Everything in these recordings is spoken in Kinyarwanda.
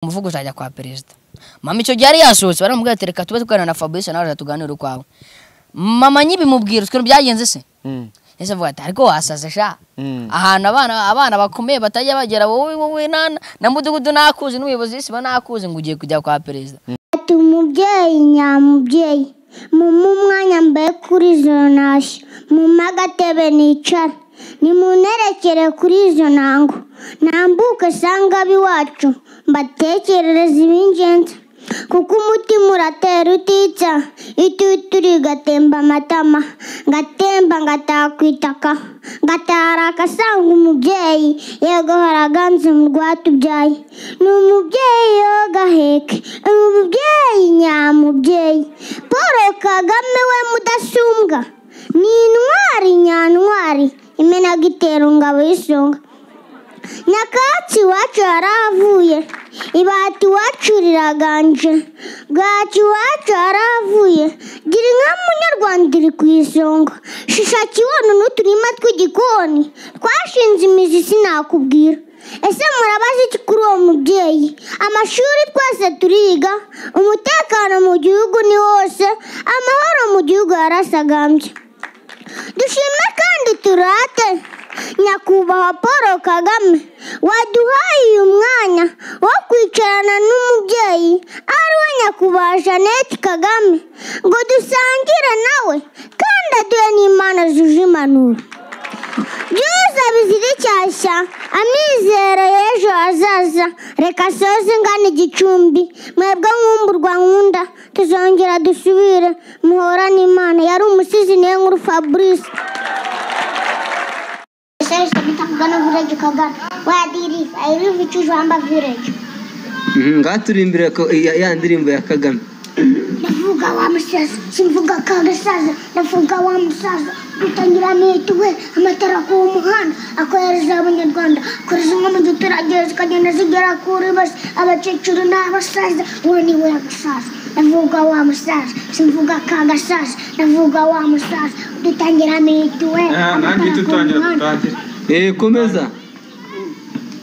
Umuvugo uzajya kwa perezida. Mama icyo gihe yari yasohotse, baramubwira ati: "Reka tube tuganira na Fabrice, nawe tuganire ukwawe." Mama nyibimubwira ukuntu byagenze se, ese avuga ati: "Ariko wasaze sha, ahantu abana bakomeye batajya bagera, wowe na mudugudu nakuzi n'umuyobozi w'isibo nakuzi, ngo ugiye kujya kwa perezida." Ati umubyeyi nyamubyeyi, mumpe umwanya mbe kuri izo ntashyo, mumpe agatebe nicara, nimunterekere kuri izo ntango, nambuke sanga ab'iwacu, mbatekerereze ibingenzi, kuko umutima uratera utitsa, itutu rigatemba amatama, ngatemba ngataha ku itaka, ngatara asanga umubyeyi, yego haraganze mu rwatubyaye, ni umubyeyi yogaheke, umubyeyi nyamubyeyi, Paul Kagame we mudasumbwa, ni intwari nyantwari, imenaga itera ingabo y'isonga. Nyakatsi iwacu yarahavuye, ibati iwacu riraganje, bwaki iwacu yarahavuye, gira inka munyarwanda iri ku isonga, shisha kibono n'uturima tw'igikoni twashinze imizi sinakubwira. Ese murabaza iki kuri uwo mubyeyi? Amashuri twese turiga, umutekano mu gihugu ni wose, amahoro mu gihugu yarasagambye. Dushime kandi turate nyakubahwa Paul Kagame waduhaye uyu mwanya wo kwicarana n'umubyeyi ari we nyakubahwa Jeannette Kagame, ngo dusangire nawe kandi aduhe n'impano zuje impanuro, byose bizira icyashya, amizero y'ejo hazaza. Reka soze ngana igicumbi, mwebwe nkumburwa nkunda, tuzongera dusubire, muhorane Imana. Yari umusizi niyo nkuru Fabrice. Kagano village Kagano. Where do you live? I live in Chujwamba village. Ngaha turimbira ya ndirimbo ya Kagame. Ndavuga wa musaza, simvuga kagasaza, ndavuga wa musaza. Dutangira mituwe, amatara ku muhanda, akohereza abanyarwanda, akohereza nko mu giturage, zikagenda zigera kuri bose, abakecuru n'abasaza, uwo ni we musaza. Ndavuga wa musaza, simvuga kagasaza, ndavuga wa musaza. Dutangira mituwe, nanjye amatara ku tutangira muhanda. Tutangire. Komeza.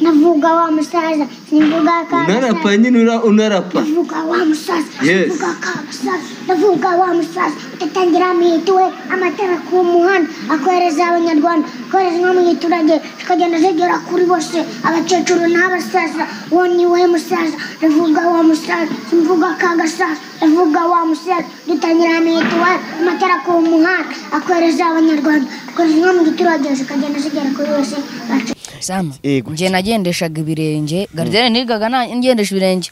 Ndavuga wa musaza, simvuga kagasaza. Unarapa nyine, unarapa. Ndavuga wa musaza, ndavuga kagasaza, ndavuga wa musaza. Dutangira mituwe, amatara ku muhanda, akohereza abanyarwanda, akohereza nko mu giturage, zikagenda zigera kuri bose, abakecuru n'abasaza, uwo ni we musaza. Ndavuga wa musaza, simvuga kagasaza, ndavuga wa musaza. Dutangira mituwe, amatara ku muhanda, akohereza abanyarwanda, akohereza nko mu giturage, zikagenda zigera kuri bose. Sama. Yego. Njye nagendeshaga ibirenge gardienne, nigaga ngendesha ibirenge,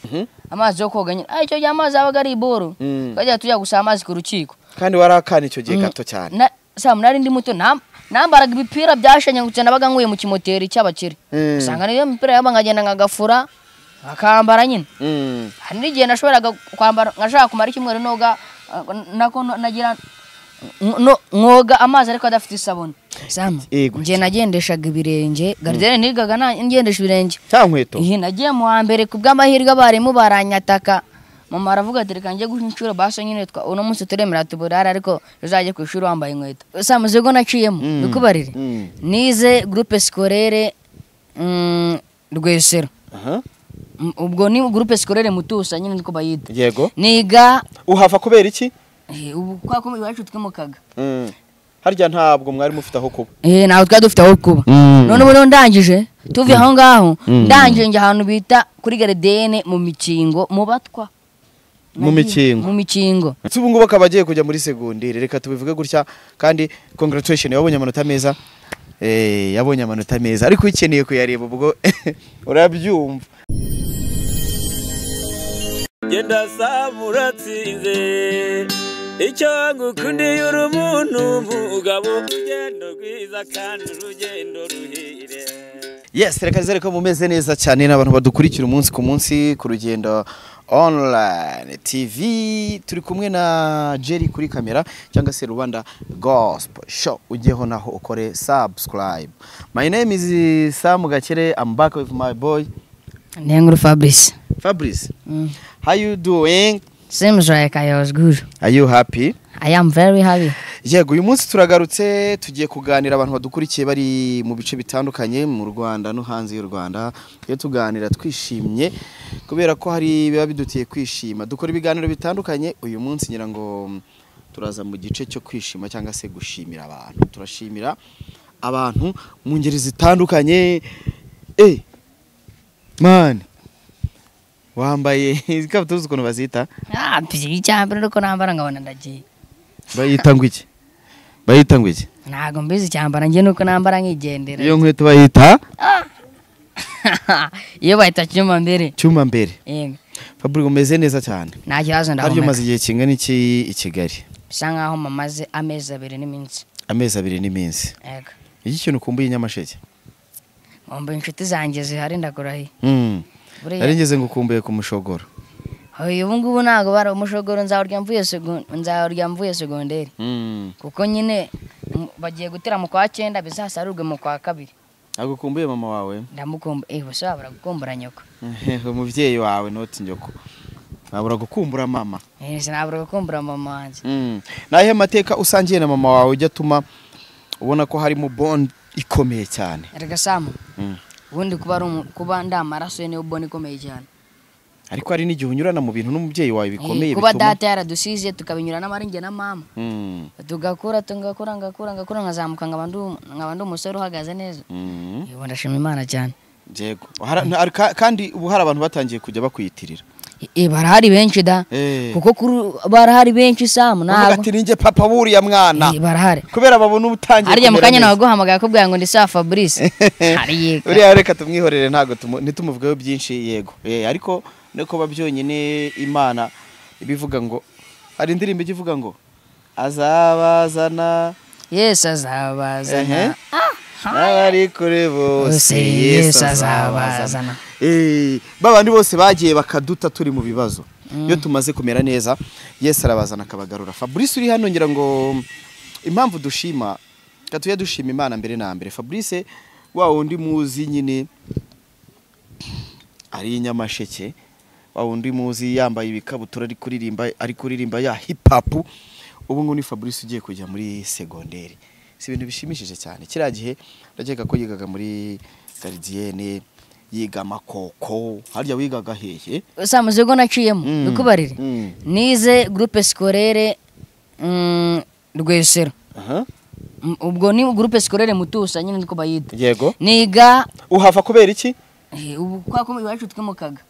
amazi yo koga nyine. Icyo gihe amazi yabaga ari iboro, twajyaga tujya gusaba amazi ku rukiko. Kandi warakana icyo gihe gato cyane. Sam, nari ndi muto, nambaraga ibipira byashenyagutse nabaga nkuye mu kimoteri cy'abakire. Usanga niyo mipira yaba nkagenda nkagafura nkakambara nyine. Hari n'igihe nashoboraga kwambara nkashaka kumara icyumweru noga, nako nagira no mwoga amazi ariko adafite isabune. Sama. Yego. Njye nagendeshaga ibirenge gardienne, nigaga ngendesha ibirenge. Cya nkweto. Ihe nagiye mu wa mbere, ku bw'amahirwe abarimu baranyataka. Mama aravuga ati: "Reka njye guha inshuro baso nyine, twa uno munsi turemera tuburara, ariko uzajye ku ishuri wambaye inkweto." Sama, uzi ko naciyemo bikubarire? Nize groupe scolaire Rwesero. Ubwo ni groupe scolaire Mutusa nyine niko bayita. Niga Uhava kubera iki? Ubu kwa ko iwacu twimukaga. Harya ntabwo mwari mufite aho kuba? Ntabwo twari dufite aho kuba. None ubu rero ndangije, tuvuye aho ngaho, ndangije njya ahantu bita kuri Garidiyene mu Mikingo, mu Batwa. Mu Mikingo. Mu Mikingo. Ndetse ubu ngubu akaba agiye kujya muri segonderi, reka tubivuge gutya. Kandi congratulation, yabonye amanota meza. Yabonye amanota meza, ariko ukeneye kuyareba ubwo urabyumva. Genda saba uratsinze, icyo ngukundiye uri umuntu mugabo, urugendo rwiza kandi urugendo ruhire. Yes, reka nizere ko mumeze neza cyane n'abantu badukurikira umunsi ku munsi ku Rugendo Online TV. Turi kumwe na Jerry kuri kamera, cyangwa se Rwanda Gospel Show, ujyeho naho ukore subscribe. My name is Sam Gakire, I'm back with my boy Nenguru Fabrice. Fabrice. How you doing? Seems like I was good. Are you happy? I am very happy. Yego, uyu munsi turagarutse, tugiye kuganira. Abantu badukurikiye bari mu bice bitandukanye mu Rwanda no hanze y'u Rwanda, tugiye tuganira twishimye kubera ko hari biba bidutiye kwishima. Dukora ibiganiro bitandukanye. Uyu munsi ngira ngo turaza mu gice cyo kwishima cyangwa se gushimira abantu. Turashimira abantu mu ngeri zitandukanye. Man, wambaye ikabutura, uzi ukuntu bazita? Ah, icyambere nuko nambara nkabona ndagiye. Bayita ngo iki? Bayita ngo iki? Ntabwo mbizi. Icyambara njye nuko nambara nkigendera. Iyo nkweto bayita? Iyo bahita cyuma mbere. Cyuma mbere. Yego. Fabrice, umeze neza cyane. Nta kibazo, Haryo ndahumeka. umaze igihe kingana iki i Kigali? Bisa nkaho mamaze amezi 2 n'iminsi. Amezi 2 n'iminsi. Yego. Iki kintu ukumbuye i Nyamasheke? Ngomba inshuti zanjye zihari, ndakurahiye. Buriya Nari ngeze ngo ukumbuye ku mushogoro. Oya, ubu ngubu ntabwo bari umushogoro, nzawurya mvuye segonderi, kuko nyine bagiye gutera mu kwa 9, bizasarurwe mu kwa 2. Ntabwo ukumbuye mama wawe? Ndamukumba. Bose babura gukumbura nyoko. Umubyeyi wawe, noti nyoko. Nabura gukumbura mama. Sinabura gukumbura mama wanjye. Nahe mateka usangiye na mama wawe ujya atuma ubona ko harimo bond ikomeye cyane? Erega Samu, ubundi kuba ari kuba ndi amaraso ye niyo bond ikomeye cyane. Ariko hari n'igihe unyurana mu bintu n'umubyeyi wawe bikomeye Kuba bituma data yaradusize, tukabinyuranamo ari njye na mama, tugakura, tugakura, ngakura, ngakura, nkazamuka, nkaba ndi umusore uhagaze neza. Ubu ndashima Imana cyane. Yego. Kandi ubu hari abantu batangiye kujya bakwiyitirira. Barahari benshi da. Kuko kuri barahari benshi, Samu. Bavuga Ntabwo ati ninjye papa wuriya mwana. Barahari. Kubera babona ubutangiye Harya mu kumera kanya neza. naguhamagaye akubwira ngo ndi sa Fabrice hariyeka. Uriya reka tumwihorere, ntabwo ntitumuvugeho byinshi. Yego. Ariko no kuba byonyine Imana ibivuga ngo hari indirimbo ijya ivuga ngo azabazana. Yesu azabazana. N'abari kure bose. Bose Yesu azabazana. Babandi bose bagiye bakaduta turi mu bibazo, iyo tumaze kumera neza Yesu arabazana akabagarura. Fabrice uri hano, ngira ngo impamvu dushima, reka tujye dushima Imana mbere na mbere. Fabrice wa wundi muzi nyine ari i Nyamasheke, wa wundi muzi yambaye ibikabutura ari kuririmba ya hip hop, ubu ngubu ni Fabrice ugiye kujya muri segonderi. Si ibintu bishimishije cyane? Kiriya gihe ndakeka ko yigaga muri gardienne, yiga amakoko. Harya wigaga hehe? Samu, uzi naciyemo bikubarire. Nize groupe scolaire Rwesero. Ubwo ni groupe scolaire Mutusa nyine niko bayita. Niga Uhava kubera iki? Ubu kwa ko iwacu twimukaga.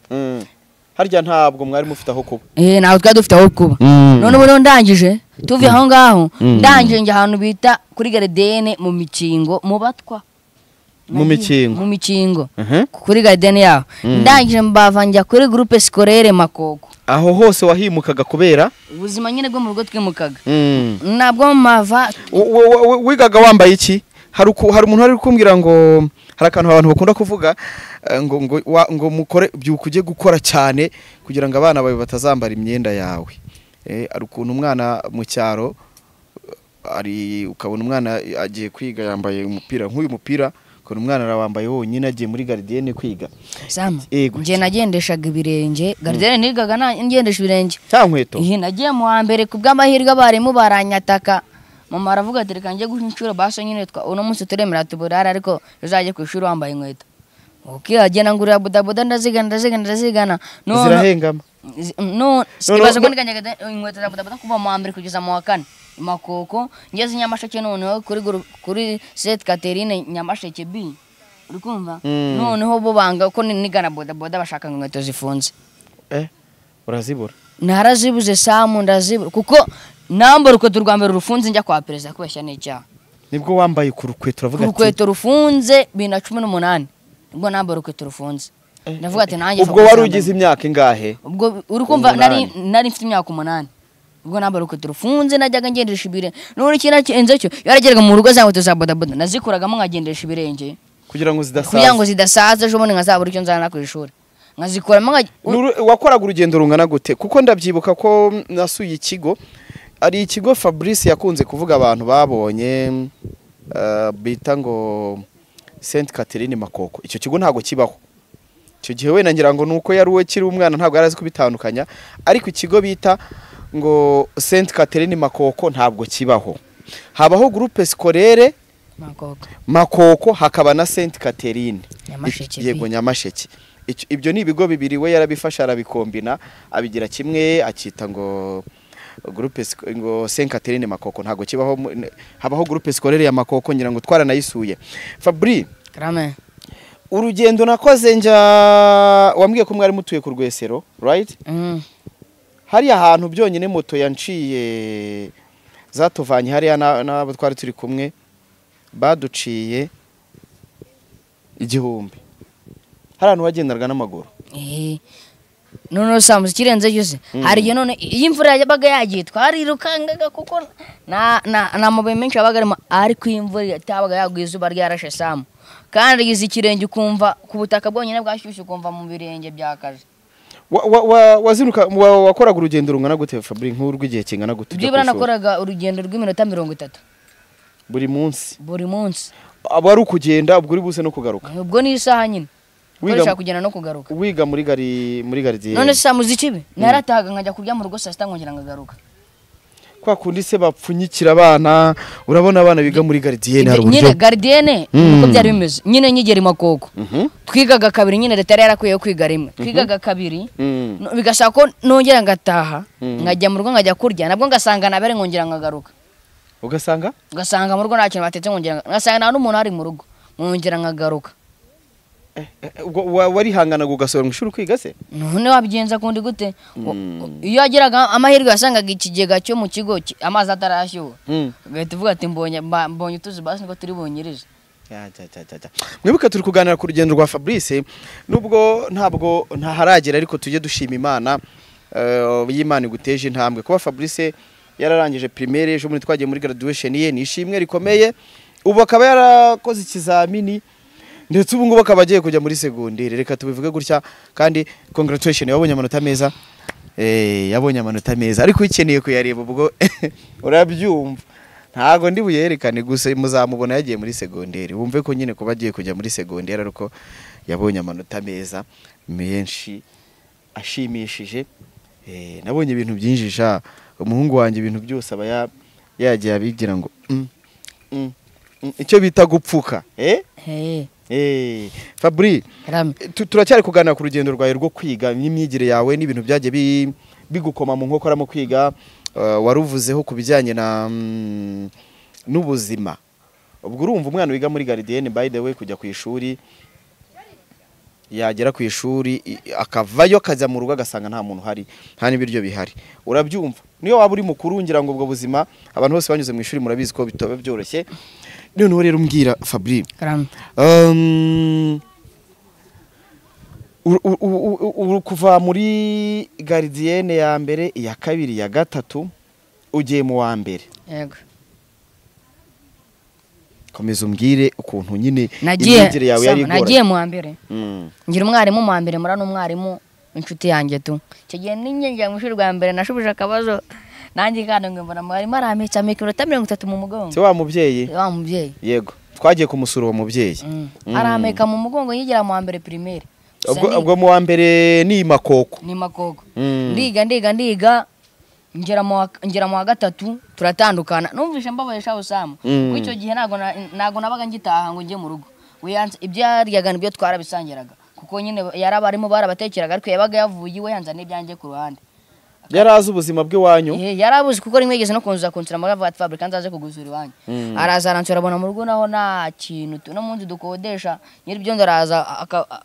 Harya ntabwo mwari mufite aho kuba? Ntabwo twari dufite aho kuba. None ubu rero ndangije, tuvuye aho ngaho, ndangije njya ahantu bita kuri gardienne mu Mikingo, mu Batwa. Mu Mikingo. Mu Mikingo. Kuri gardienne yaho. Ndangije mbava njya kuri groupe scolaire Makoko. Aho hose wahimukaga kubera ubuzima nyine bwo mu rugo, twimukaga. Nabwo mava Wigaga wambaye iki? Hari umuntu wari kumbwira ngo hari akantu abantu bakunda kuvuga, ngo mukore byuka ujye gukora cyane kugira ngo abana bawe batazambara imyenda yawe. Hari ukuntu umwana mu cyaro ari ukabona umwana agiye kwiga yambaye umupira nk'uyu mupira, ukabona umwana arawambaye wonyine agiye muri gardienne kwiga. Sama, Yego. njye nagendeshaga ibirenge. Gardienne nigaga ngendesha ibirenge. Cya nkweto? Ihe, nagiye mu wa mbere, ku bw'amahirwe abarimu baranyataka. Mama aravuga ati reka njye guha inshuro baso nyine twa uno munsi turemera tuburara, ariko uzajye ku ishuri wambaye inkweto. Ukihagenda ngurira bodaboda, ndazigana, ndazigana, ndazigana. Zirahengama. No, No, ibaze ko no. niganyaga inkweto za bodaboda kuva mu wa mbere kugeza mu wa kane Makoko. Ngeze Nyamasheke noneho kuri Sainte Catherine Nyamasheke B, uri kumva? Noneho bo banga ko nigana bodaboda, bashaka ngo inkweto zifunze. Urazibura? Narazibuze Samu, ndazibura, kuko nambara urukweto rwa mbere rufunze njya kwa perezida, kubeshya n'icyaha. Nibwo wambaye ku rukweto uravuga ati Urukweto rufunze 2018 nibwo nambara urukweto rufunze, ndavuga ati nanjye Ubwo Fabrice wari yambaye. ugize imyaka ingahe? Ubwo uri kumva nari 8. Nari mfite imyaka 8 ubwo nambara urukweto rufunze. Najyaga ngendesha ibirenge. None ikintu nakenze cyo yarageraga mu rugo, za nkweto za bodaboda nazikuragamo nkagendesha ibirenge. Kugira ngo zidasaza. Kugira ngo zidasaza, ejo bundi nkazabura icyo nzana ku ishuri, nkazikuramo Wakoraga urugendo rungana gute? Kuko ndabyibuka ko nasuye ikigo, ari ikigo Fabrice yakunze kuvuga abantu babonye, bita ngo Sainte Catherine Makoko. Icyo kigo ntabwo kibaho. Icyo gihe wenda ngira ngo nuko yari uwe kiri umwana, ntabwo yari azi kubitandukanya, ariko ikigo bita ngo Sainte Catherine Makoko ntabwo kibaho. Habaho groupe scolaire Makoko. Makoko, hakaba na Sainte Catherine Nyamasheke. Yego, Nyamasheke. Ibyo ni ibigo bibiri we yarabifasha arabikombina abigira kimwe, akita ngo groupe ngo Sainte Catherine Makoko. Ntago kibaho, habaho groupe scolaire ya Makoko, ngira ngo twaranayisuye. Fabri, Karame. Urugendo nakoze njya, wambwiye ko mwari mutuye ku Rwesero, right? Hariya hantu byonyine moto yanciye zatuvanye hariya n'abo twari turi kumwe baduciye 1000. Hari ahantu wagendaga n'amaguru. None samuze ikirenze cyose hari igihe none iyo imvura yabaga yagiye twarirukangaga, kuko na mabuye menshi yabaga arimo, ariko iyo imvura itabaga yaguye izuba ryarashe Samu, kandi igize ikirenge ukumva ku butaka bwonyine bwashyushye, ukumva mu birenge byakaze. Waziruka wakoraga urugendo rungana gute, Fabri, nk'urw'igihe kingana gute ujya Byibura ku ishuri? nakoraga urugendo rw'iminota 30 buri munsi. Buri munsi. Aba ari ukugenda ubwo uri buze no kugaruka? Ubwo ni isaha nyine Wiga ukoresha kugenda no kugaruka. Wiga muri gari, muri gardienne? None se muzi ikibi, naratahaga nkajya kurya mu rugo saa 6 nkongera nkagaruka. Kwa kundi se bapfunyikira abana, urabona abana biga muri gardienne hari Nyine uburyo gardienne niko byari bimeze nyine nkigera i Makoko. Twigaga kabiri nyine, leta yari yarakwiye kwiga rimwe, twigaga kabiri. Bigasaba ko nongera ngataha, nkajya mu rugo nkajya kurya, nabwo ngasanga nabere nkongera nkagaruka. Ugasanga Ngasanga mu rugo nta kintu batetse, nkongera ngasanga nta n'umuntu ari mu rugo, nkongera nkagaruka. Ubwo warihanganaga ugasohora mu ishuri ukiga se? None wabigenza kundi gute? Iyo wagiraga amahirwe wasangaga ikigega cyo mu kigo amazi atarashyuha, ugahita uvuga ati mbonye mbonye utuzi basi niko turi bunyirize. Ya, ja, ja, ja, ja. Mwibuke turi kuganira ku rugendo rwa Fabrice, nubwo ntabwo ntaharagera, ariko tujye dushima Imana y'Imana iguteje intambwe. Kuba Fabrice yararangije primaire, ejo bundi twagiye muri graduation ye, ni ishimwe rikomeye. Ubu akaba yarakoze ikizamini, ndetse ubu ngubu akaba agiye kujya muri segonderi. Reka tubivuge gutya, kandi congratulation, yabonye amanota meza. Yabonye amanota meza, ariko ukeneye kuyareba ubwo urabyumva, ntago ndi buyerekane, gusa muzamubona yagiye muri segonderi, wumve ko nyine kuba agiye kujya muri segonderi ariko yabonye amanota meza menshi ashimishije. Nabonye ibintu byinshi sha, umuhungu wanjye ibintu byose aba yagiye abigira ngo icyo bita gupfuka. Hey. Fabri, Karame. Turacyari kuganira ku rugendo rwawe rwo kwiga n'imyigire yawe n'ibintu byagiye bigukoma mu nkokora mu kwiga. Waruvuzeho ku bijyanye na n'ubuzima. Ubwo urumva umwana wiga muri gardienne, by the way, kujya ku ishuri, yagera ku ishuri akavayo akajya mu rugo agasanga nta muntu uhari, nta n'ibiryo bihari, urabyumva niyo waba uri mukuru, ngira ngo ubwo buzima abantu bose banyuze mu ishuri murabizi ko bitaba byoroshye. Noneho rero umbwira, Fabri, Karame. Kuva muri gardienne ya mbere, iya kabiri, iya gatatu, ugiye mu wa mbere. Yego. Komeza umbwire ukuntu nyine Nagiye imyigire yawe yari Sama, nagiye igoranye. mu wa mbere, ngira umwarimu mu wa mbere, mura n'umwarimu inshuti yanjye tu. Icyo gihe ninjye mu ishuri rwa mbere nashubije akabazo nanjye kandi ngo mbona mwarimu arampetse, ameka iminota 30 mu mugongo. Se wa mubyeyi? Wa mubyeyi. Yego, twagiye kumusura uwo mubyeyi. Arampeka mu mugongo yigira mu wa mbere primaire. Gusa Ubwo ubwo mu wa mbere ni Makoko? Ni Makoko. Ndiga, ndiga, ndiga, ngera mu wa gatatu turatandukana. Numvise mbabaye sha Usama, kuko icyo gihe ntago nabaga ngitaha ngo njye mu rugo. We ibyo yaryaga nibyo twarabisangiraga, kuko nyine yarabarimo barabatekeraga, ariko yabaga yavuye iwe yanzana ibyanjye ku ruhande. Yari azi ubuzima bw'iwanyu? Yarabuze, kuko rimwe yigeze no kunza kunsura muri vat fabric, nzaze kugusura iwanyu. Araza aransura, abona mu rugo naho nta kintu no mu nzu dukodesha nyiri byo, araza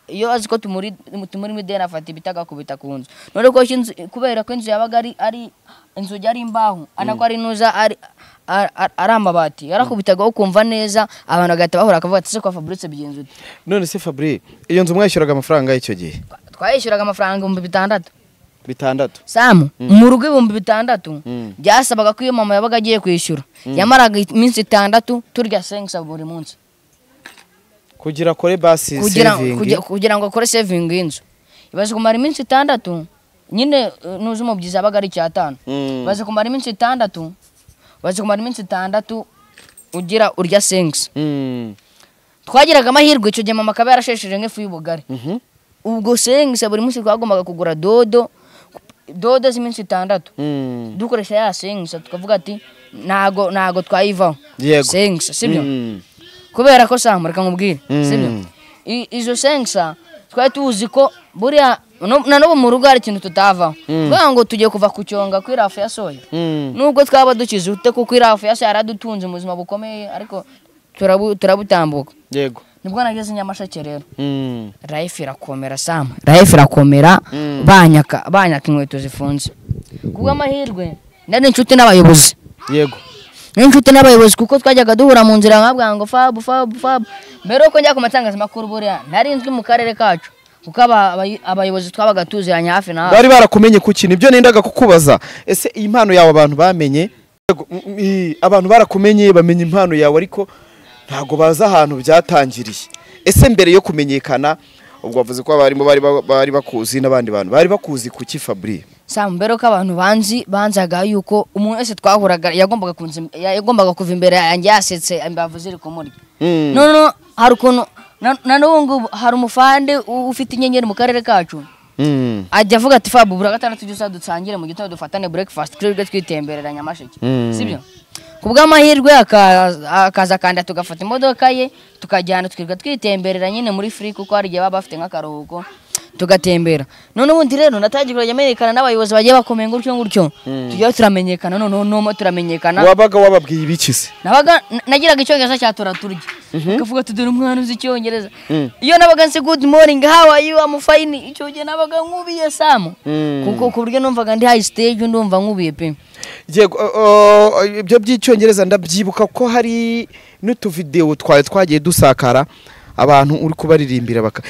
iyo azi ko tumuri mu ideni afata ibiti agakubita ku nzu. None ko inzu, kubera ko inzu yabaga ari inzugi ari imbaho, anako ari nuza ari amabati, yarakubitaga ukumva neza, abantu bagahita bahura akavuga ati: "Se kwa Fabrice bigenze ute?" None se Fabrice, iyo nzu mwayishyuraga amafaranga y'icyo gihe? Twayishyuraga amafaranga 6000. 6000? Samu, mu rugo 6000 byasabaga ko iyo mama yabaga agiye kwishyura yamaraga iminsi 6 turya sengisa buri munsi. Kugira akore basi Kugira, saving. kugira ngo akore saving y'inzu. Ibaze kumara iminsi 6 nyine, nuzi umubyizi yabaga ari 5,000. Baze kumara iminsi 6, baze kumara iminsi 6 ugira urya sengisa. Twagiraga amahirwe icyo gihe mama akaba yarashesheje nk'ifu y'ubugari. Ubwo sengisa buri munsi twagombaga kugura dodo. Dodo z'iminsi 6 dukoresha ya sengisa, tukavuga ati ntago twayivaho sengisa, sibyo? Kubera ko Sam, reka nkubwire, sibyo? Izo sengisa twari tuzi ko buriya na n'ubu mu rugo hari ikintu tutavaho, kugira ngo tugiye kuva ku cyonga kuri rafu ya soya, nubwo twaba dukize ute, kuko irafu ya soya yaradutunze mu buzima bukomeye, ariko turabutambuka. Yego. Nibwo nageze Nyamasheke rero, life irakomera Sam, life irakomera, banyaka inkweto zifunze. Kubw'amahirwe nari inshuti n'abayobozi. Yego. Nari inshuti n'abayobozi kuko twajyaga duhura mu nzira nkabwira ngo fabu fabu fabu. Mbere yuko njya ku matangazamakuru buriya nari nzwi mu karere kacu, kuko abayobozi twabaga tuziranye hafi na hafi. Bari barakumenye kuki? Nibyo nendaga kukubaza. Ese iyi mpano yawe abantu bamenye? Abantu barakumenye, bamenye impano yawe, ariko ntago baza ahantu byatangiriye. Ese mbere yo kumenyekana, ubwo bavuze ko abarimo bari bakuzi n'abandi bantu bari bakuzi kuki Fabri? Sam, mbere ko abantu banzi banzaga yuko umuntu wese twahuraga yagombaga kuva imbere yanjye yasetse, imbavu ziri kumurya. No hari ukuntu na n'ubu ngubu hari umufande ufite inyenyeri mu karere kacu, ajya avuga ati Fabu buri gatandatu tujye dusangire mu gitondo dufatane breakfast twebwe twitemberera Nyamasheke, sibyo? Kubw'amahirwe akaza kanda tugafata imodoka ye tukajyana twirirwa twitemberera nyine muri free, kuko hari igihe baba bafite nk'akaruhuko tugatembera. None ubundi rero natangiye kujya menyekana n'abayobozi bagiye bakomeye gutyo gutyo, tujya turamenyekana, none nomo turamenyekana. Wabaga wababwiye ibiki se? Nabaga nagiraga icyongereza cya turaturya, ukavuga ati dore umwana uzi icyongereza. Iyo nabaga nsi good morning, how are you, I'm fine, icyo gihe nabaga nkubiye Sam, kuko ku buryo numvaga ndi high stage, ndumva nkubiye pe. Yego, ibyo by'icyongereza ndabyibuka ko hari n'utuvideo twawe twagiye dusakara abantu uri kubaririmbira baka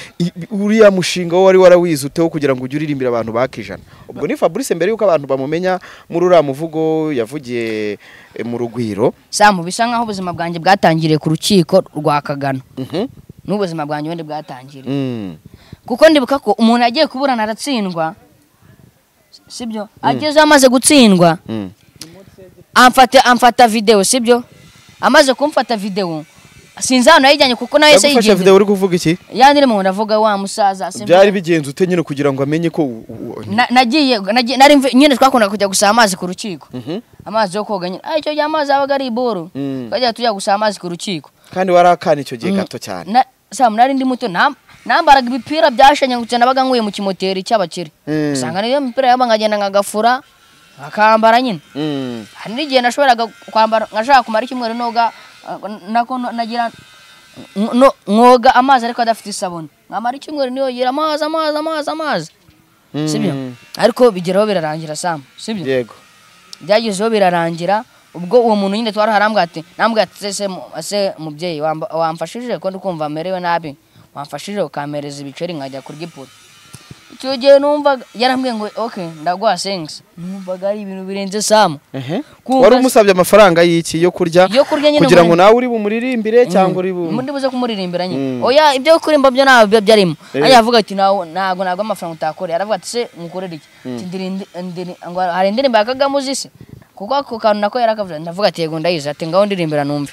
uriya mushinga wo wari warawize uteho kugira ngo ujye uririmbira abantu bakijana. Ubwo ni Fabrice mbere yuko abantu bamumenya muri uriya muvugo yavugiye mu Rugwiro. Sam, bisa nkaho ubuzima bwanjye bwatangiriye ku rukiko rwa Kagano. N'ubuzima bwanjye wende bwatangiriye. Kuko ndibuka ko umuntu agiye kuburana aratsindwa, sibyo? Ageze amaze gutsindwa, amfata video, sibyo? Amaze kumfata video, sinzi ahantu yayijyanye kuko nawe se yigenze. Video uri kuvuga iki? Ya ndirimbo ndavuga wa musaza, sibyo? Byari bigenze ute nyine kugira ngo amenye ko nagiye nari nyine twakundaga kujya gusaba amazi ku rukiko. Amazi yo koga nyine. Icyo gihe amazi abaga ari iboro. Twajya tujya gusaba amazi ku rukiko. Kandi warakana icyo gihe gato cyane. Sam, nari ndi muto, nambaraga ibipira byashenyagutse, nabaga nkuye mu kimoteri cy'abakire. Usanga niyo mipira yaba nkagenda nkagafura akambara nyine. Hari n'igihe nashoboraga kwambara nkashaka kumara icyumweru noga, nako nagira nkoga amazi ariko adafite isabune, nkamara icyumweru niyogira amazi amazi amazi amazi, sibyo? Ariko bigeraho birarangira Sam, sibyo? Yego. Byagezeho birarangira, ubwo uwo muntu nyine twari harambwa ati nambwa ati se mubyeyi wamfashije ko ndikumva merewe nabi, wamfashije ukampereza ibiceri nkajya kurya ipoto. Icyo gihe numvaga yarambwiye ngo okay ndaguha thanks, numvaga ari ibintu birenze Sam. Wari umusabye amafaranga y'iki yo kurya kugira ngo nawe uri bumuririmbire cyangwa uri muri buze kumuririmbira nyine? Oya, ibyo kurimba byo ntabwo byarimo. Ajya avuga ati ntago amafaranga utakoreye. Aravuga ati se mukorere iki? Ngo hari indirimbo ya Kagame uzi se? Kuko ako kantu nako yarakavuze. Ndavuga ati yego ndayizi. Ati ngaho ndirimbira numve.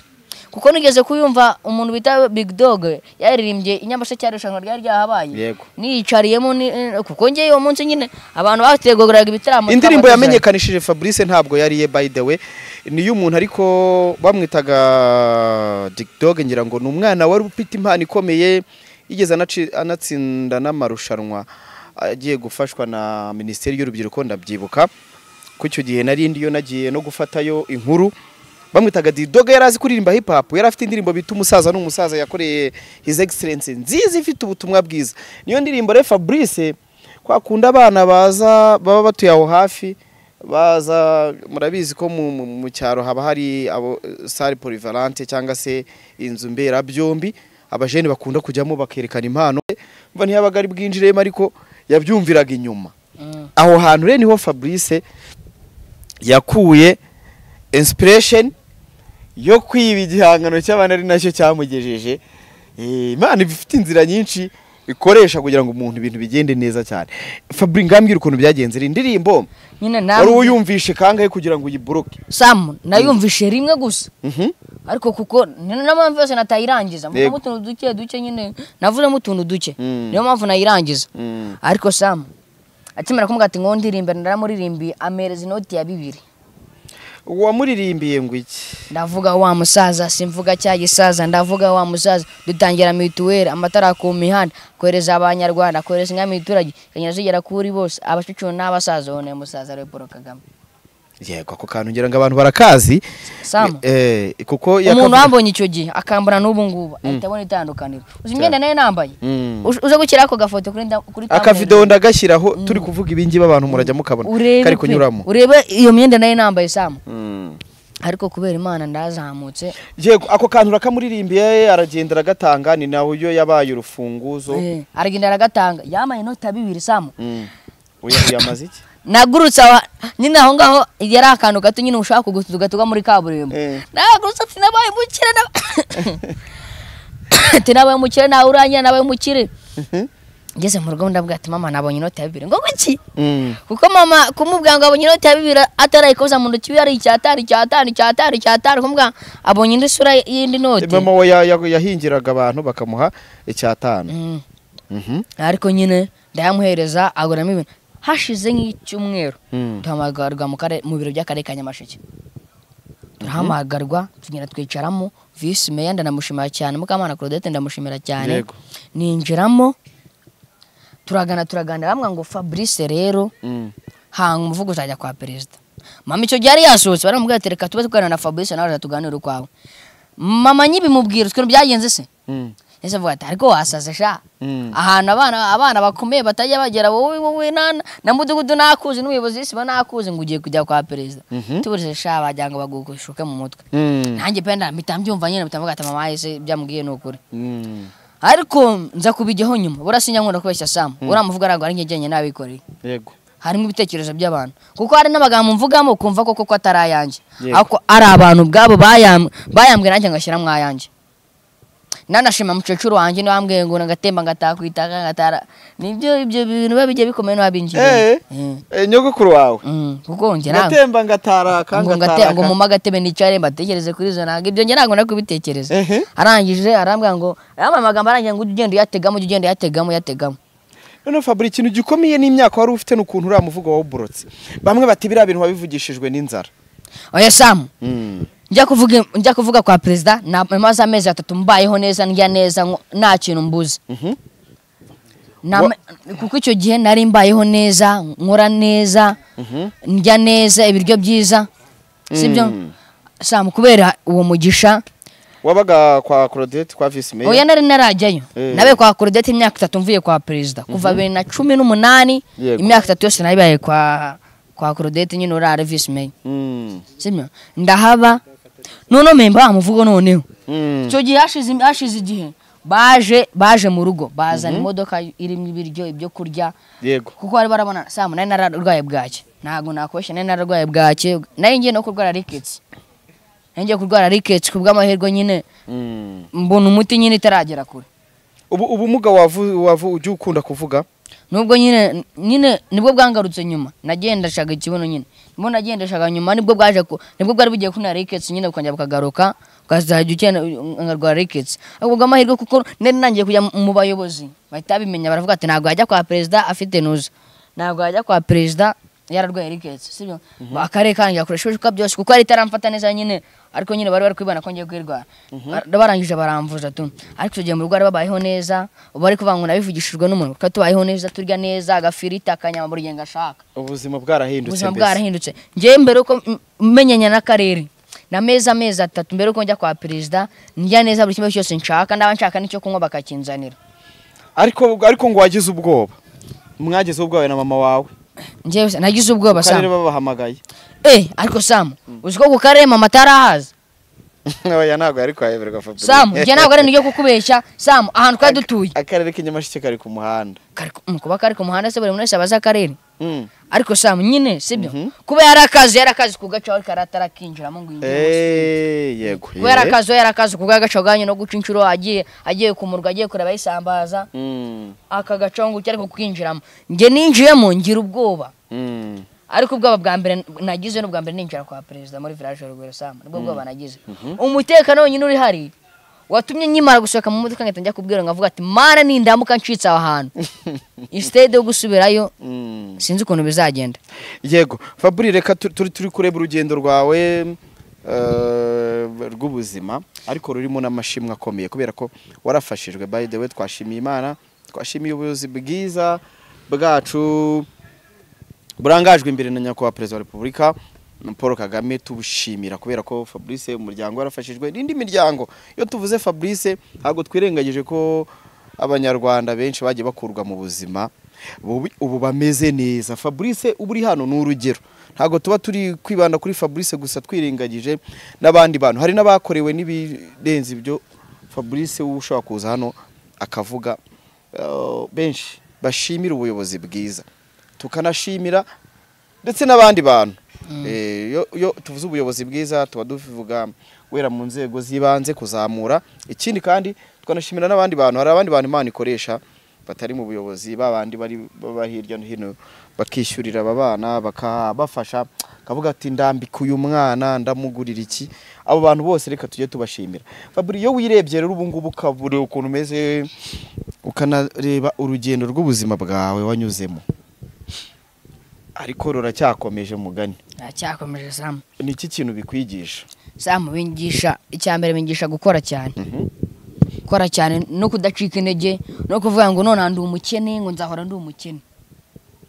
Kuko nigeze kuyumva umuntu bita Big Dog yaririmbye Inyamasheke cyarushanwa ryari ryahabaye, niyicariyemo kuko ngiye uwo munsi nyine abantu bategoraga ibitaramo. Indirimbo yamenyekanishije Fabrice ntabwo yari ye, by the way, niyo umuntu ariko bamwitaga Big Dog, ngira ngo ni umwana wari ufite impano ikomeye, yigeze anatsinda n'amarushanwa agiye gufashwa na Minisiteri y'Urubyiruko, ndabyibuka ko icyo gihe nari ndiyo nagiye no gufatayo inkuru. Bamwitaga Dog, yari azi kuririmba hip hop, yari afite indirimbo bita umusaza n'umusaza yakoreye His Excellency nziza ifite ubutumwa bwiza. Niyo ndirimbo re Fabrice kwa kunda abana baza baba batuye aho hafi, baza murabizi ko mu cyaro haba hari abo salle polyvalente cyangwa se inzu mbera byombi, abajene bakunda kujyamo bakerekana impano. Mva ntiyabaga ari bwinjiremo ariko yabyumviraga inyuma. Aho hantu re niho Fabrice yakuye inspiration yo kwiba igihangano cy'abana, ari nacyo cyamugejeje. Imana ifite inzira nyinshi ikoresha kugira ngo umuntu ibintu bigende neza cyane. Fabri, ngambwira ukuntu byagenze iri ndirimbo nyine wari uyumvishe kangahe kugira ngo uyiboroke? Sam, nayumvishe rimwe gusa. Ariko kuko niyo mpamvu yose natayirangiza, mvugamo utuntu duke duke nyine, navuzemo utuntu duke, niyo mpamvu nayirangiza. Ariko Sam, Akimara kumubwira ati ngo ndirimbire, ndaramuririmbiye, amereza inoti ya 2. Wamuririmbiye ngo iki? Ndavuga wa musaza, simvuga cya gisaza, ndavuga wa musaza. Dutangira mituweli, amatara ku mihanda, kohereza abanyarwanda, kohereza inka mu giturage, kagenda zigera kuri bose, abakecuru n'abasaza. Uwo ni musaza ari Paul Kagame. Yego, ako kantu ngira ngo abantu barakazi. Sam. Kuko umuntu wambonye icyo gihe akambara n'ubu ngubu ahita abona itandukaniro. Uzi imyenda nayo nambaye? Uze gushyira ako gafoto kuri aka video ndagashyiraho, turi kuvuga ibingibi abantu murajya mukabona kari kunyuramo. Urebe iyo myenda nayo nambaye Sam. Ariko kubera Imana ndazamutse. Yego, ako kantu rakamuririmbiye, aragenda aragatanga, ni nawe yo yabaye urufunguzo. Aragenda aragatanga, yamaye inoti ya 2 Sam. Oya, yamaze iki? Nagurutse nyine aho ngaho yari akantu gato nyine ushaka kugatuga muri kaburimbo. Nagurutse ati nabaye umukire, ati nabaye umukire, nawe urangira nabaye umukire. Ngeze mu rugo ndabwira ati mama nabonye inoti ya 2. Ngo kuki? Kuko mama kumubwira ngo abonye inoti ya 2 atarayikoza mu ntoki, yari icyatanu icyatanu icyatanu icyatanu, kumubwira abonye indi sura y'indi noti. Mama we yahingiraga abantu bakamuha icyatanu. Ariko nyine ndayamuhereza aguramo ibintu. Hashize nk'icyumweru duhamagarwa mu biro by'akarere ka Nyamasheke. Turahamagarwa tugenda twicaramo, vice mayor ndanamushimira cyane, Mukamana Claudette ndamushimira cyane. Ninjiramo turagana bamwe ngo Fabrice rero hanga umuvugo uzajya kwa perezida. Mama icyo gihe yari yasohotse, baramubwira ati reka tube tuganira na Fabrice nawe tuganire ukwawe. Mama nyibimubwira ukuntu byagenze se. Ese avuga ati ariko wasaze sha, ahantu abana bakomeye batajya bagera, wowe na mudugudu nakuzi n'ubuyobozi siba nakuzi ngo ugiye kujya kwa perezida. Tuburize sha bajya ngo bagugushuke mu mutwe. Nanjye pe mpita mbyumva nyine, mpita mvuga ati mama yese byamubwiye ni ukuri. Ariko nza kubijyaho nyuma, burasinya nkunda kubeshya Sam, uramuvuga ntabwo ari njye nabikoreye. Yego. Harimo ibitekerezo by'abantu, kuko hari n'amagambo mvugamo kumva koko ko atari ayanjye, ariko ari abantu ubwabo bayambwe nanjye ngashyira mu ayanjye. Nanashima mukecuru wanjye niwe wambwiye ngo nagatemba ngatakwitaka ngatara, nibyo ibyo bintu biba bigiye bikomeye n'abinjira. Nyogokuru wawe kuko njye ngatemba ngataraka ngataraka ngo mu magatebe nicare mbatekereze kuri izo ntabwo ibyo njye ntabwo nakubitekereza. Arangije arambwira ngo aya magambo arangiye ngo ugende uyategamo, ugende uyategamo uyategamo. None Fabrice, ikintu gikomeye n'imyaka wari ufite n'ukuntu uriya muvugo wawuborotse. Bamwe bati biriya bintu wabivugishijwe n'inzara. Oya Sam, njya kuvuga kwa perezida namaze amezi 3 mbayeho neza, ndya neza, nta kintu mbuze. Kuko icyo gihe nari mbayeho neza, nkora neza, ndya neza, ibiryo byiza, sibyo Sam? Kubera uwo mugisha. Wabaga kwa Claudette kwa vice mayor? Oya, nari narajyayo. Nabe kwa Claudette imyaka 3 mvuye kwa perezida, kuva 2018 imyaka 3 yose nabaye kwa Claudette nyine uri vice mayor. Sibyo? Ndahaba none memba amuvugo noneho. Icyo gihe hashize igihe baje mu rugo bazana imodoka irimo ibiryo ibyo kurya. Yego. Kuko bari barabona Sam nari nararwaye bwake. Ntago nakoshe, nari nararwaye bwake. Nari ngiye no kurwara rickets. Ngiye kurwara rickets kubw'amahirwe nyine. Mbona umuti nyine itaragera kure. Ubu ubumuga wavu ujye ukunda kuvuga? Nubwo nyine nibwo bwangarutse nyuma. Nagendeshaga ikibuno nyine. Nibwo nagendeshaga nyuma nibwo bwaje nibwo bwari bugiye kuna rickets nyine bukongera bukagaruka, ukazajya ukena nkarwara rickets. Ahubwo bw'amahirwe kuko nari nangiye kujya mu bayobozi bahita bimenya baravuga ati ntabwo yajya kwa perezida afite nuza. Ntabwo yajya kwa perezida yararwaye rickets, sibyo? Akarere kanjye akoresha ibishoboka byose kuko yari itaramfata neza nyine, ariko nyine bari bari kwibana ko ngiye kwirwara. Barangije baramvuza tu. Ariko tugiye mu rugo bari babayeho neza, bari kuvuga ngo nabivugishijwe n'umuntu, kuko tubayeho neza, turya neza, agafirita, akanyama buri gihe ngashaka. Ubuzima bwarahindutse. Ubuzima bwarahindutse. Ngiye mbere uko menyanya n'akarere, na meza amezi 3 mbere uko njya kwa perezida, ndya neza buri kimwe cyose nshaka, ndaba nshaka n'icyo kunywa bakakinzanira. Ariko ngo wagize ubwoba. Mwagize ubwoba na mama wawe? Njyewe nagize ubwoba Sam. Karere babahamagaye. Ariko Sam, uzi ko ku karere mama atarahaza? Oya, ntabwo yari kwayeberwa Fabrice. Sam, njye ntabwo ari niryo kukubeshya. Sam, ahantu twari dutuye. Akarere k'inyamasheke kari ku muhanda. Kari kuba kari ku muhanda se buri muntu wese abaza akarere. Ariko Sam nyine sibyo? Kuba yarakazi ku gace ariko aratarakinjiramo ngo yinjire. Yego. Kuba yarakazi ku gace ganye no guca inshuro agiye kumurwa agiye kureba isambaza. Aka gace ngo ariko kwinjiramo. Nge ninjiyemo ngira ubwoba. Ariko ubwoba bwa mbere nagize n'ubwa mbere ninjira kwa perezida muri village Rugwiro Sam. Nibwo bwoba nagize. Umutekano wonyine uri hari. Watumye nkimara gusohoka mu modoka ngahita njya kubwira nkavuga ati mana nindamuka ncitse aho hantu instead yo gusubirayo sinzi ukuntu bizagenda. Yego Fabri, reka turi kureba urugendo rwawe rw'ubuzima ariko rurimo n'amashimwe akomeye kubera ko warafashijwe. By the way, twashimiye Imana, twashimiye ubuyobozi bwiza bwacu burangajwe imbere na Nyakubahwa Perezida wa Repubulika Paul Kagame, tubushimira kubera ko Fabrice umuryango warafashijwe n'indi miryango. Iyo tuvuze Fabrice ntabwo twirengagije ko abanyarwanda benshi bagiye bakurwa mu buzima ubu bameze neza. Fabrice ubu uri hano ni urugero, ntabwo tuba turi kwibanda kuri Fabrice gusa twirengagije n'abandi bantu. Hari n'abakorewe n'ibirenze ibyo Fabrice ushobora kuza hano akavuga. Benshi bashimira ubuyobozi bwiza, tukanashimira ndetse n'abandi bantu. Iyo tuvuze ubuyobozi bwiza tuba duvuga wera mu nzego z'ibanze kuzamura. Ikindi kandi tukanashimira n'abandi bantu, hari abandi bantu Imana ikoresha batari mu buyobozi, babandi bari baba hirya no hino bakishyurira aba bana bakabafasha, kavuga ati ndambika uyu mwana ndamugurira iki. Abo bantu bose reka tujye tubashimira. Fabri, iyo wirebye rero ubu ngubu ukabura ukuntu umeze, ukanareba urugendo rw'ubuzima bwawe wanyuzemo, ariko ruracyakomeje mugani. Ruracyakomeje Sam. Ni iki kintu bikwigisha? Sam, bingisha icyambere, bingisha gukora cyane. Gukora cyane no kudacika intege, no kuvuga ngo none ndi umukene ngo nzahora ndi umukene.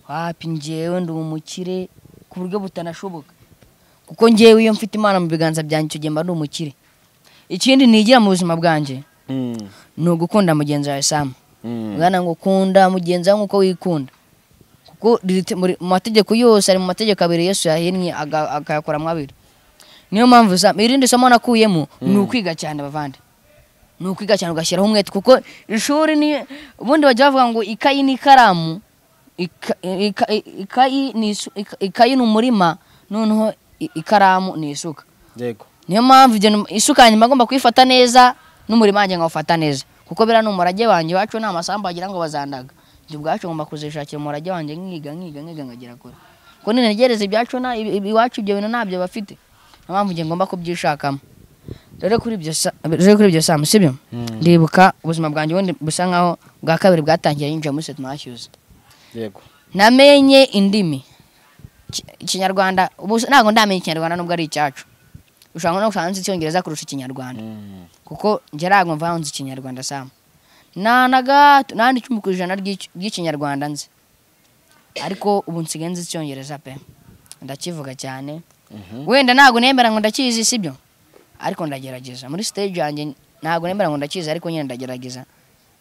Wapi, njyewe ndi umukire ku buryo butanashoboka. Kuko njyewe iyo mfite Imana mu biganza byanjye icyo gihe mba ndi umukire. Ikindi nigira mu buzima bwanjye ni ugukunda mugenzi wawe Sam. Bwana ngo kunda mugenzi wawe nkuko wikunda. Kuko mu mategeko yose ari mu mategeko abiri Yesu yahinnye akayakoramo abiri. Niyo mpamvu Sam, irindi somo nakuyemo ni ukwiga cyane bavandi. Ni ukwiga cyane ugashyiraho umwete, kuko ishuri ni ubundi bajya bavuga ngo ikayi n'ikaramu, ikayi ni umurima, noneho ikaramu ni isuka. Yego. Niyo mpamvu isuka yanjye ngomba kuyifata neza n'umurima wanjye nkawufata neza, kuko biriya ni umurage wanjye. Iwacu nta masambu wagira ngo bazandaga, njye ubwacu ngomba kuzishakira umurage wanjye nkiga nkiga nkiga nkagera kure. Kuko nintegereza ibyacu iwacu ibyo bintu ntabyo bafite, niyo mpamvu njye ngomba kubyishakamo. Rero kuri ibyo Sam, sibyo? Ndibuka ubuzima bwanjye ubundi busa nkaho bwa kabiri bwatangiye yinjiye muri St Matthews. Yego. Namenye indimi Ikinyarwanda, ubu ntabwo ndamenye Ikinyarwanda nubwo ari icyacu. Ushobora no gusanga nzi Icyongereza kurusha Ikinyarwanda. Kuko njye ntabwo mva nzi Ikinyarwanda Sam. Nta na gato, nta n'icumi ku ijana ry'Ikinyarwanda nzi. Ariko ubu nsigaye nzi Icyongereza pe. Ndakivuga cyane. Wenda ntabwo nemera ngo ndakizi, sibyo? Ariko ndagerageza. Muri stage yanjye ntabwo nemera ngo ndakizi, ariko nyine ndagerageza.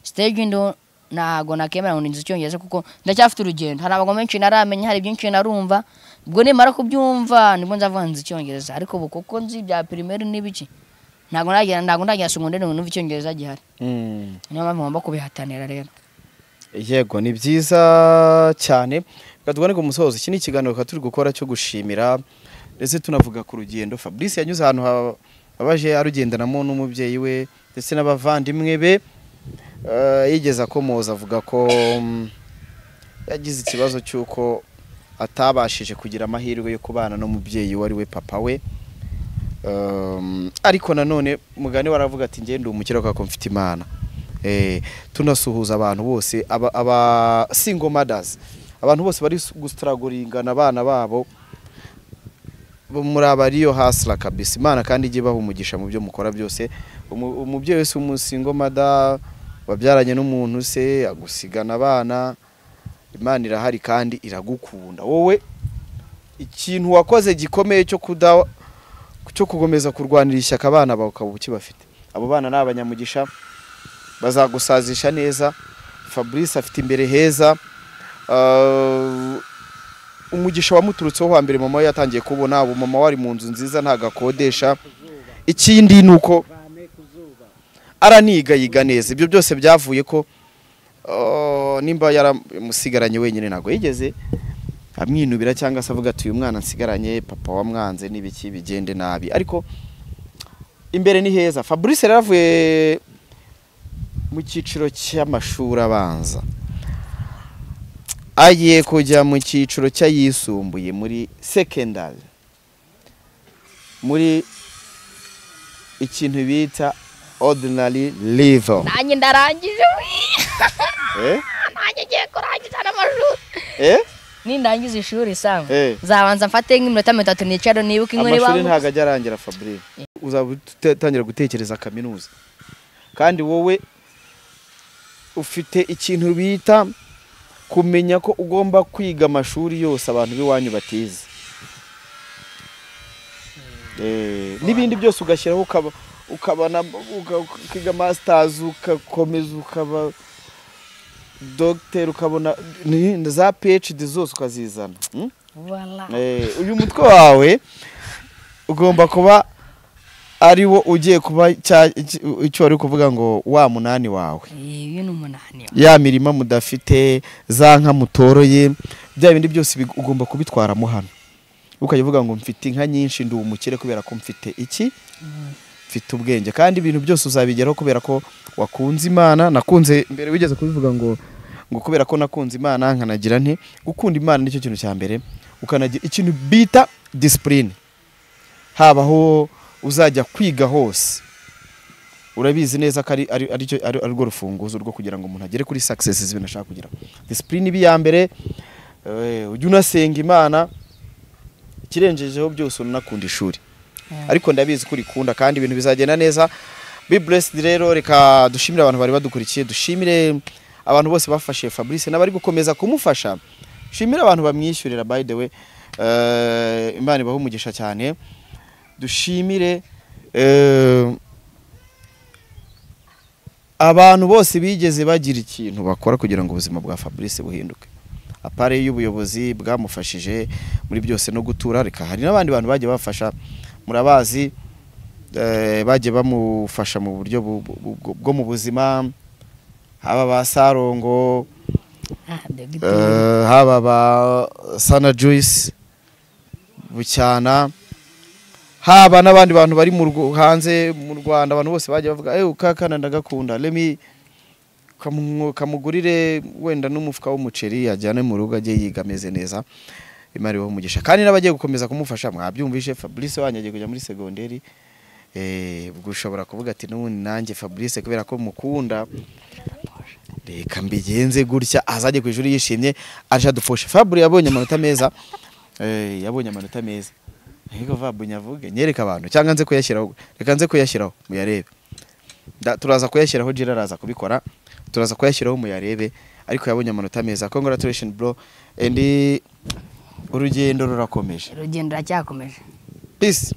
Stage ndo ntabwo nakemera ngo nzi Icyongereza kuko ndacyafite urugendo. Hari abagabo benshi naramenya, hari byinshi narumva. Ubwo nimara kubyumva nibwo nzavuga nzi Icyongereza. Ariko ubu kuko nzi bya primaire n'ibiki, ntabwo ndagira secondaire ngo numve Icyongereza gihari. Niyo mpamvu ngomba kubihatanira rero. Yego, ni byiza cyane. Reka tugane ku musozo. Iki ni ikiganiro turi gukora cyo gushimira ndetse tunavuga ku rugendo Fabrice yanyuze ahantu abaje arugendanamo n'umubyeyi we ndetse n'abavandimwe be. Yigeze akomoza avuga ko yagize ikibazo cy'uko atabashije kugira amahirwe yo kubana n'umubyeyi wari we papa we. Ariko nanone mugani waravuga ati njye ndi umukire kuko mfite Imana. Tunasuhuza abantu bose aba single mothers, abantu bose bari gustragoringana abana babo muri abariyo hasla kabisa. Imana kandi ijye ibaha umugisha mu byo mukora byose. Umubyeyi wese umusingo mother wabyaranye n'umuntu se agusigana abana, Imana irahari kandi iragukunda. Wowe ikintu wakoze gikomeye cyo kugomeza kurwanira ishyaka abana bawe ukaba ukibafite. Abo bana ni abanyamugisha, bazagusazisha neza. Fabrice afite imbere heza. Umugisha wamuturutseho wa mbere mama we yatangiye kubona, ubu mama wari mu nzu nziza ntagakodesha. Ikindi nuko araniga yiga neza. Ibyo byose byavuye ko nimba yaramusigaranye wenyine ntago yigeze amwinubira cyangwa se avuga ati uyu mwana nsigaranye papa wamwanze n'ibiki bigende nabi. Ariko imbere ni heza. Fabrice yaravuye mu cyiciro cy'amashuri abanza agiye kujya mu cyiciro cy'ayisumbuye muri secondary, muri ikintu bita Ordinary level. Nanjye ndarangije. Nanjye ngiye kurangiza n'amashuri. Nindangiza ishuri sanga nzabanza mfate nk'iminota 30 nicare nibuke inkoni bangu. Amashuri ntago ajya arangira Fabrice. Uzaba utangira gutekereza kaminuza. Kandi wowe ufite ikintu bita kumenya ko ugomba kwiga amashuri yose abantu biwanyu batize. N'ibindi byose ugashyiraho ukaba ukiga masters ukakomeza ukaba doctor ukabona za PhD zose ukazizana. Voilà. Uyu mutwe wawe ugomba kuba ari wo ugiye kuba icyo wari kuvuga ngo wa munani wawe. Uyu ni umunani. Ya mirima mudafite za nka mutoroye bya bindi byose ugomba kubitwaramo hano. Ukajya uvuga ngo mfite inka nyinshi ndi umukire kubera ko mfite iki? Mfite ubwenge. Kandi ibintu byose uzabigeraho kubera ko wakunze Imana. Nakunze mbere wigeze kubivuga ngo kubera ko nakunze Imana nkanagira nti gukunda Imana nicyo kintu cya mbere, ukanagira ikintu bita discipline. Habaho uzajya kwiga hose urabizi neza ko ari rwo rufunguzo rwo kugira ngo umuntu agere kuri success z'ibintu ashaka kugira. Discipline ibi ya mbere, ujye unasenga Imana, ikirengejeho byose unakunda ishuri. Ariko ndabizi ko urikunda kandi ibintu bizagenda neza. Be blessed rero, reka dushimire abantu bari badukurikiye, dushimire abantu bose bafashe Fabrice n'abari gukomeza kumufasha. Shimire abantu bamwishyurira by the way. Imana ibahe umugisha cyane. Dushimire abantu bose bigeze bagira ikintu bakora kugira ngo ubuzima bwa Fabrice buhinduke. Apare y'ubuyobozi bwamufashije muri byose no gutura, reka hari n'abandi bantu bagiye bafasha, murabazi, bagiye bamufasha mu buryo bwo mu buzima, haba ba Sarongo, haba ba Sana Joyce Bucyana, haba n'abandi bantu bari mu hanze mu Rwanda, abantu bose bagiye bavuga kakana ndagakunda, let me kamugurire wenda n'umufuka w'umuceri ajyane mu rugo ajye yiga ameze neza. Imana ibahe umugisha. Kandi n'abagiye gukomeza kumufasha mwabyumvishe, Fabrice wanyu agiye kujya muri segonderi, ubwo ushobora kuvuga ati n'ubundi nanjye Fabrice kubera ko mukunda reka mbigenze gutya, azajye ku ishuri yishimye aje adufashe. Fabrice yabonye amanota meza, yabonye amanota meza. Niko Fabrice nyavuge nyereka abantu cyangwa nze kuyashyiraho, reka nze kuyashyiraho muyarebe. Turaza kuyashyiraho, Jira araza kubikora, turaza kuyashyiraho muyarebe. Ariko yabonye amanota meza. Congratulations bro, and urugendo rurakomeje. Urugendo ruracyakomeje. Peace.